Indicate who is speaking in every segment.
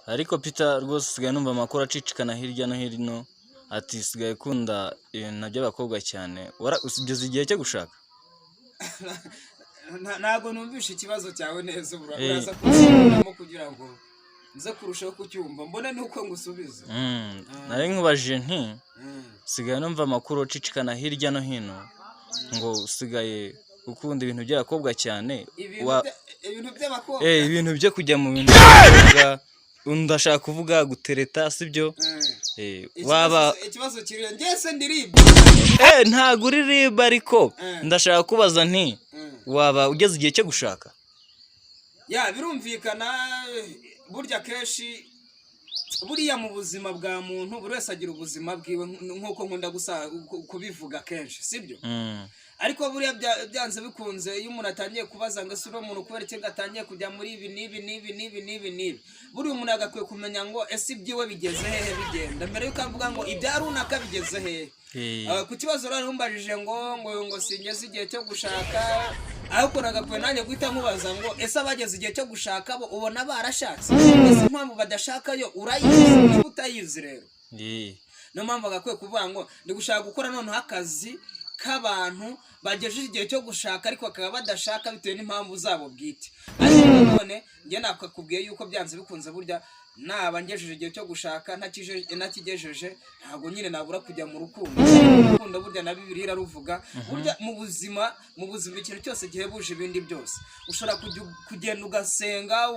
Speaker 1: Ariko Peter, rwose usigaye numva amakuru acicikana hirya no hino, ati usigaye ukunda ibintu by'abakobwa cyane. Ugeze igihe cyo gushaka?
Speaker 2: Ntabwo numvishe ikibazo cyawe neza. Uraza kugisubiramo kugira ngo nze kurushaho kucyumva, mbone nuko ngusubiza.
Speaker 1: Nari nkubajije nti usigaye numva amakuru acicikana hirya no hino ngo usigaye ukunda ibintu by'abakobwa cyane.
Speaker 2: Ibintu ibintu by'abakobwa?
Speaker 1: Ibintu byo kujya mu bintu by'abakobwa, ndashaka kuvuga gutereta, sibyo? Waba
Speaker 2: Ikibazo kiri ngese ndiribye?
Speaker 1: Ntago uri RIB, ariko ndashaka kubaza nti waba ugeze igihe cyo gushaka?
Speaker 2: Ya, birumvikana. Burya kenshi, buriya mu buzima bwa muntu, buri wese agira ubuzima bwiwe, nk'uko nkunda kubivuga kenshi, sibyo? Ariko buriya byanze bikunze, iyo umuntu atangiye kubaza ngo ese uno muntu kubera iki atangiye kujya muri ibi n'ibi n'ibi n'ibi n'ibi n'ibi, buriya umuntu agakwiye kumenya ngo ese ibyiwe bigeze hehe bigenda, mbere yuko avuga ngo ibya runaka bigeze hehe. Ku kibazo rero umbajije ngo singeze igihe cyo gushaka, ariko nagakwiye nanjye guhita nkubaza ngo ese abageze igihe cyo gushaka bo ubona barashatse? Ese impamvu badashaka yo urayizi? Niba utayizi rero, niyo mpamvu agakwiye kuvuga ngo ndi gushaka gukora noneho akazi k'abantu bagejeje igihe cyo gushaka ariko bakaba badashaka bitewe n'impamvu zabo bwite. Ariko nanone njye nakakubwiye yuko byanze bikunze, burya naba ngejeje igihe cyo gushaka ntakigejeje, ntabwo nyine nabura kujya mu rukundo. Urukundo burya na Bibiliya iraruvuga. Burya mu buzima ikintu cyose gihebuje ibindi byose, ushobora kugenda ugasenga,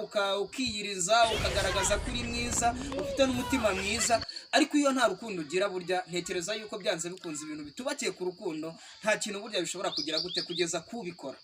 Speaker 2: ukiyiriza, ukagaragaza ko uri mwiza, ufite n'umutima mwiza, ariko iyo nta rukundo ugira, burya ntekereza yuko byanze bikunze ibintu bitubakiye ku rukundo nta kintu burya bishobora kugira gute kugeza kubikora.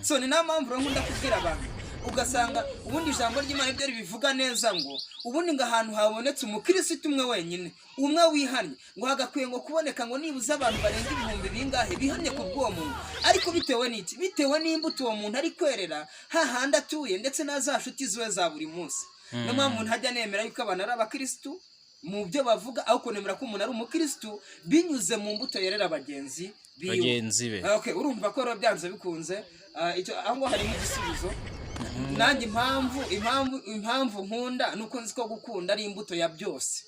Speaker 2: So ni nayo mpamvu rero nkunda kubwira abantu, ugasanga ubundi ijambo ry'Imana ryo ribivuga neza ngo ubundi ngo ahantu habonetse umukirisitu umwe wenyine, umwe wihannye, ngo hagakwiye ngo kuboneka ngo nibuze abantu barenga ibihumbi bingahe bihannye ku bw'uwo muntu. Ariko bitewe n'iki? Bitewe n'imbuto uwo muntu ari kwerera hahandi atuye, ndetse na za nshuti ziwe za buri munsi. Niyo mpamvu ntajya nemera yuko abantu ari abakirisitu mu byo bavuga, ahubwo nemera ko umuntu ari umukirisitu binyuze mu mbuto yerera bagenzi biwe.
Speaker 1: Bagenzi be.
Speaker 2: Okay, urumva ko rero byanze bikunze, icyo aho ngaho harimo igisubizo. Nanjye impamvu nkunda ni uko nzi ko gukunda ari imbuto ya byose.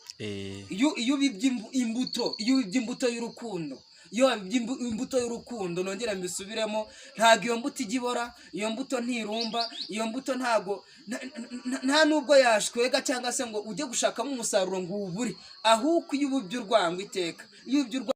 Speaker 2: Iyo ubibye imbuto, iyo ubibye imbuto y'urukundo, iyo wabibye imbuto y'urukundo, nongera mbisubiremo, ntabwo iyo mbuto ijya ibora, iyo mbuto ntirumba, iyo mbuto ntabwo nta nubwo yashwega cyangwa se ngo ujye gushakamo umusaruro ngo uwubure. Ahubwo iyo ubibye urwango iteka, iyo ubibye urwango